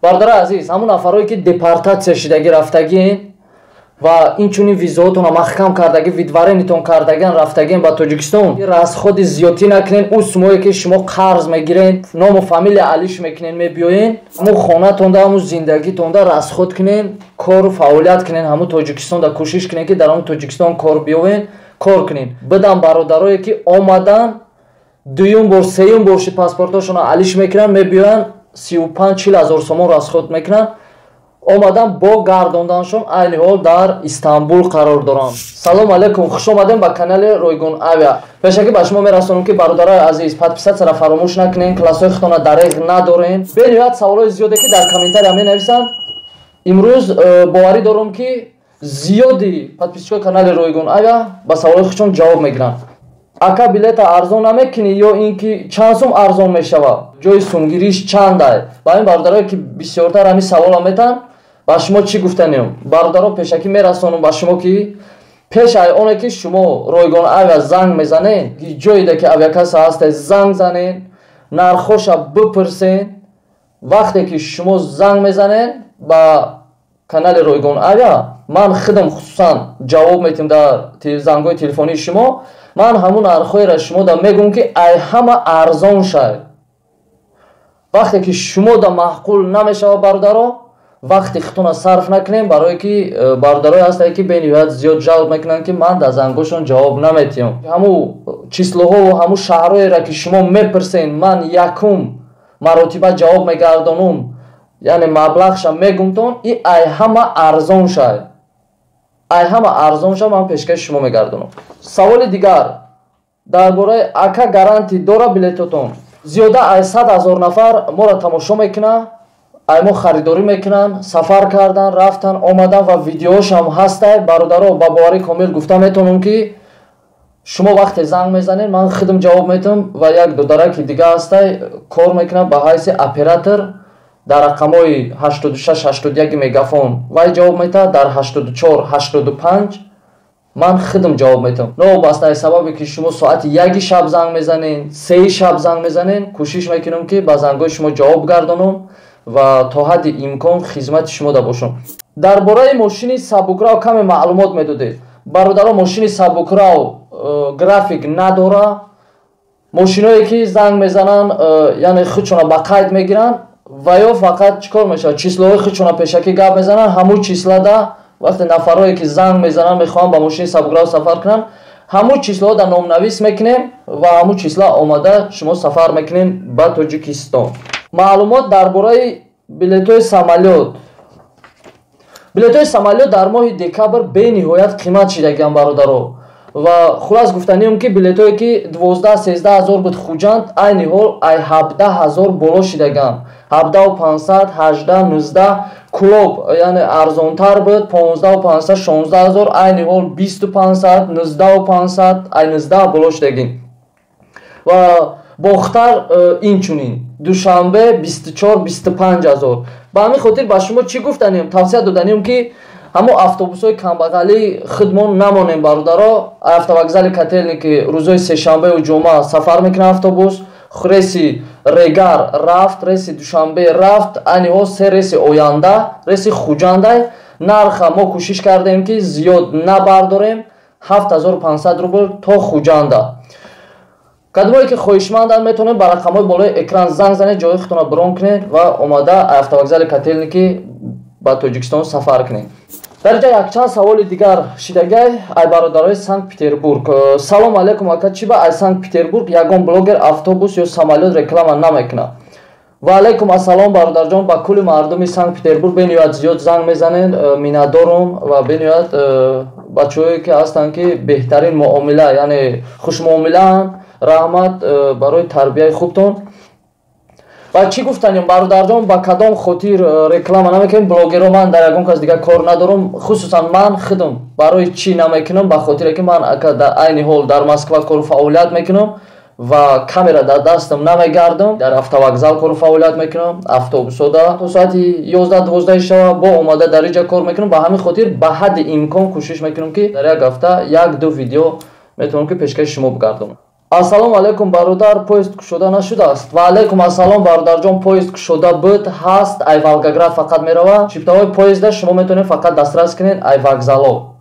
Бародари азиз, ҳамун нафарое ки депортатсия шидагӣ рафтагиен ва инчунин визаотонро маҳкам кардагӣ, выдворение тон кардагиан, рафтагиен ба Тоҷикистон, расходи зиёдтӣ накунен. Ӯ сумое ки шумо қарз мегирен, ному фамилия алиш мекунен, мебиёен, ҳамун хонатонда, ҳамун зиндагитонда расход кунен, кору фаъолият кунен. Ҳамун Тоҷикистонда кӯшиш кунен, ки дар ҳамун Тоҷикистон кор биёвен, кор кунен. Бидам бародарое ки омадан, дуюм бор, сеюм бор ши паспортошонро алиш мекунанд, мебиёянд, 35-40 ҳазор сомон расход мекунанд. Омадан бо гардонданшон, айни ҳол дар Истанбул қарор доранд. Салом алейкум, хуш омадем ба канали Ройгон Авиа. Пешакӣ ба шумо мерасонам, ки бародарои азиз, подписаться ра фаромӯш накунен, классҳои худтона дареғ надорен. Бениҳоят саволҳои зиёде ки дар комментария менависанд. Имрӯз боварӣ дорам, ки зиёди подписчик ои канали Ройгон Авиа ба саволҳои худшон ҷавоб мегиранд. Ака, билета арзон намекунӣ ё ин ки чанд сум арзон мешавад, ҷои сумгириш чандай? Ба ин бародарое ки бисёртар ҳамин савола метаҳанд, ба шумо чӣ гуфтанем? Бародаро, пешакӣ мерасонам ба шумо, ки пеш ай оне ки шумо Ройгон Авиа занг мезанед, ҷоеда ки авиакасса ҳасте, занг занед, нархоша бипурсен. Вақте ки шумо занг мезанед ба канали Ройгон Авиа, ман худам хусусан ҷавоб метиҳам дар зангҳои телефонии шумо. Ман ҳамун нархҳоеро шумо да мегӯм, ки ай ҳама арзон шай. Вақте ки шумо да маъқул намешавад, бародаро, вақти худтона сарф накунем, барое ки бародарое ҳастае ки бениҳоят зиёд ҷалб мекунанд, ки ман дар зангошон ҷавоб наметиҳам. Ҳамун число ҳову ҳамун шаҳрҳоеро ки шумо мепурсен, ман якум маротиба ҷавоб мегардонум, яъне маблағша мегумтон. И ай ҳама арзон шай, ай ҳама арзон ша ман пешкаши шумо мегардонам. Саволи дигар дар бораи: ака, гарантӣ дора билетотон? Зиёда ай 100 000 нафар моро тамошо мекунад, ай мо харидорӣ мекунанд, сафар кардан, рафтан, омадан ва видеошам ҳастай. Бародаро, ба боварӣ комил гуфта метавонам, ки шумо вақте занг мезанед, ман худам ҷавоб метавам ва як додараки дига ҳастай, кор мекунад ба ҳайси оператор дар рақамҳои 86 81 Мегафон, вай ҷавоб метаҳад, дар 84 85 ман худам ҷавоб метавам. Новобаста аз сабабе ки шумо соати 1-и шаб занг мезанед, 3-и шаб занг мезанед, кӯшиш мекунам, ки ба зангҳои шумо ҷавоб гардонам ва то ҳадди имкон хизмати шумо да бошам. Дар бораи мошини сабукрав каме маълумот медодед. Бародаро, мошини сабукрав график надора. Мошиное ки занг мезананд, яъне худшона ба қайд мегиранд ва ё фақат чӣ кор мешавад, число ҳои худшона пешакӣ гап мезананд. Ҳамун числа да вақте нафарое ки занг мезананд, мехоҳанд ба мошини сабукрав сафар кунанд, ҳамун число ҳо дар номнавис мекунем ва ҳамун числа омада шумо сафар мекунем ба Тоҷикистон. Маълумот дар бораи билетҳои самолёт. Билетҳои самолёт дар моҳи декабр бениҳоят қимат шидагиам, бародаро. Ва хулас гуфтанием, ки билетҳое ки 12-13 ҳазор буд Хуҷанд, айни ҳол ай 17 000 боло шидагианд, 17 500, 18, 19. Кӯлоб, яъне арзонтар буд, 15 500, 16 000, айни ҳол 20 500, 19 500, ай 19 боло шидагӣ. Ва Бохтар инчунин, Душанбе 24, 25 ҳазор. Ба ҳамин хотир ба шумо чӣ гуфтанем, тавсия доданием, ки ҳамон автобусҳои камбағалӣ худмон намонем. Бародаро, автовокзали Котельники рӯзҳои сешанбеу ҷумъа сафар мекунад автобус. Рейси Регар рафт, рейси Душанбе рафт, айни ҳол се рейси оянда рейси Хуҷандай. Нарха мо кӯшиш кардем, ки зиёд набардорем, 7500 рубл то Хуҷанда. Кадомое ки хоҳишманданд, метавонед ба рақамҳои болои экран занг занед, ҷои худтонро брон кунед ва омада автовокзали Котельники ба Тоҷикистон сафар кунед. Дар инҷа якчанд саволи дигар шидагай ай бародарои Санкт Петербург. Салом алейкум, ака, чӣ ба ай Санкт Петербург ягон блогер автобус ё самолёт реклама намекунад? Ва алейкум ассалом, бародарҷон. Ба кулли мардуми Санкт Петербург бениҳоят зиёд занг мезанед, миннатдорум. Ва бениҳоят бачаҳое ки ҳастанд, ки беҳтарин муомила, яъне хушмуомилаанд, раҳмат барои тарбияи хубтон. Ва чӣ гуфтанем, бародарҷон, ба кадом хотир реклама намекунем блогеро? Ман дар ягон кас дигар кор надорам, хусусан ман худам барои чӣ намекунам? Ба хотире ки ман, ака, дар айни ҳол дар Москва кору фаъолият мекунам ва камера дар дастам намегардам. Дар автовокзал кору фаъолият мекунам, автобусода то соати 11-12 шава бо омада дар инҷа кор мекунам. Ба ҳамин хотир ба ҳадди имкон кӯшиш мекунам, ки дар як ҳафта як ду видео метавонам, ки пешкаши шумо бигардонам. Ассалому алайкум бародар, поезд кушода нашудааст. Ва алайкум ассалом бародарҷон, поезд кушода буд, ҳаст, ай Волгоград фақат мерава. Чиптаҳои поезда шумо метавонед фақат дастрас кунед ай вокзало.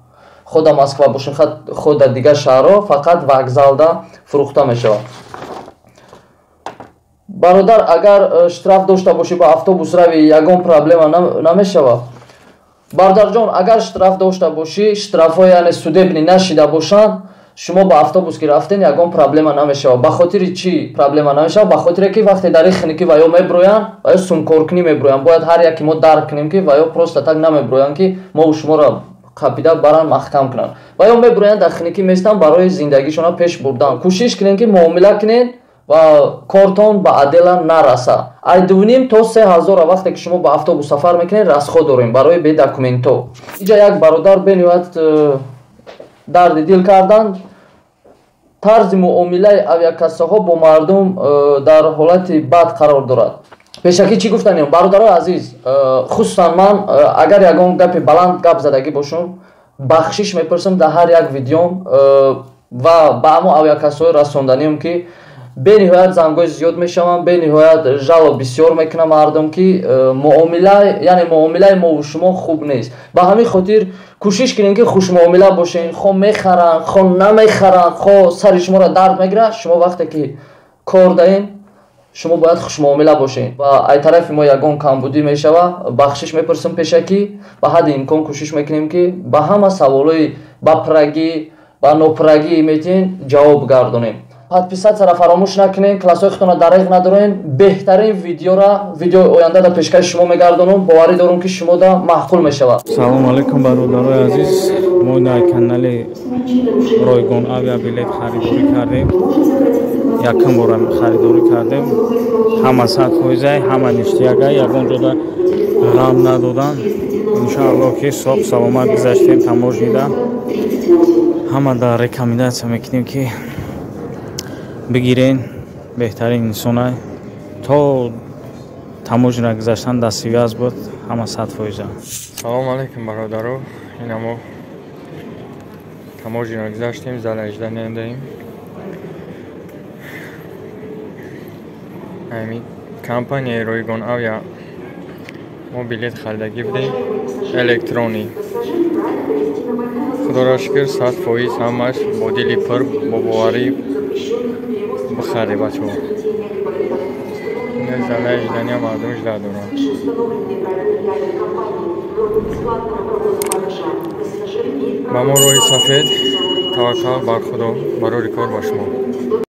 Худа Москва бошед, худа дигар шаҳрҳо фақат вокзалда фурӯхта мешавад. Бародар, агар штраф дошта бошӣ ба автобус рави, ягон проблема намешавад. Бародарҷон, агар штраф дошта бошӣ, штрафҳо яъне судебный нашида бошанд, шумо ба автобус ки рафтен, ягон проблема намешавад. Ба хотири чӣ проблема намешавад? Ба хотире ки вақте дар ихники ва ё меброянд, ва ё сумкоркунӣ меброянд. Бояд ҳар яке мо дарк кунем, ки ва ё просто так намеброянд, ки мо шуморо қапида баранд маҳкам кунанд. Ва ё меброянд, дар хиникӣ местанд барои зиндагишона пеш бурдан. Кӯшиш кунед, ки муомила кунед ва кортон ба отдела нараса. Ай 2,5 то 3 ҳазора вақте ки шумо ба автобус сафар мекунед, расход дорем барои бедокументҳо. Иҷа як бародар бениҳоят дарди дил карданд. Тарзи муомилаи авиакассаҳо бо мардум дар ҳолати бад қарор дорад. Пешакӣ чӣ гуфтанем, бародарои азиз, хусусан ман агар ягон гапи баланд гап задагӣ бошам, бахшиш мепурсам дар ҳар як видеом ва ба ҳамон авиакассаҳои расонданием, ки бениҳоят зангҳои зиёд мешаванд, бениҳоят жалоб бисёр мекунад мардум, ки муомила, яъне муомилаи мову шумо хуб нест. Ба ҳамин хотир кӯшиш кунем, ки хушмуомила бошем. Хо мехаранд, хо намехаранд, хо сари шуморо дард мегирад, шумо вақте ки кор даем, шумо бояд хушмуомила бошед. Ва ай тарафи мо ягон камбудӣ мешава, бахшиш мепурсем пешакӣ. Ба ҳадди имкон кӯшиш мекунем, ки ба ҳама саволҳои ба пуррагӣ, ба нопуррагӣ метиҳен ҷавоб гардонем. Подписаться ра фаромӯш накунед, классҳои худтонро дареғ надорен. Беҳтарин видеора видеои оянда дар пешкаши шумо мегардонам. Боварӣ дорам, ки шумода маъқул мешавад. Салому алайкум, бародарои азиз. Мо дар канали Ройгон Авиабилет харидорӣ кардем. Якум бора харидорӣ кардем. Ҳама 100 фоизай, ҳама ништяк ай, ягон ҷода ғам надодан. Иншоалло, ки соҳ саломат гузаштем таможня да. Ҳама дар рекомендация мекунем, ки бигирен, беҳтарин инсонай. То таможня ра гузаштан дар связь буд, ҳама 100 фоиза. Салому алайкум, бародаро. Ина мо таможня ра гузаштем, зала ожидания даем. Ами компанияи Ройгон Авиа мо билет харидагӣ будем электронӣ. Худоро шукр, 100 фоиз, ҳамаш бо дили пур, бо боварӣ бихаред, бачаҳо. Залаи ожидания мардум жда доранд. Ба мо роҳи сафед, таваккал бар Худо, барори кор ба шумо.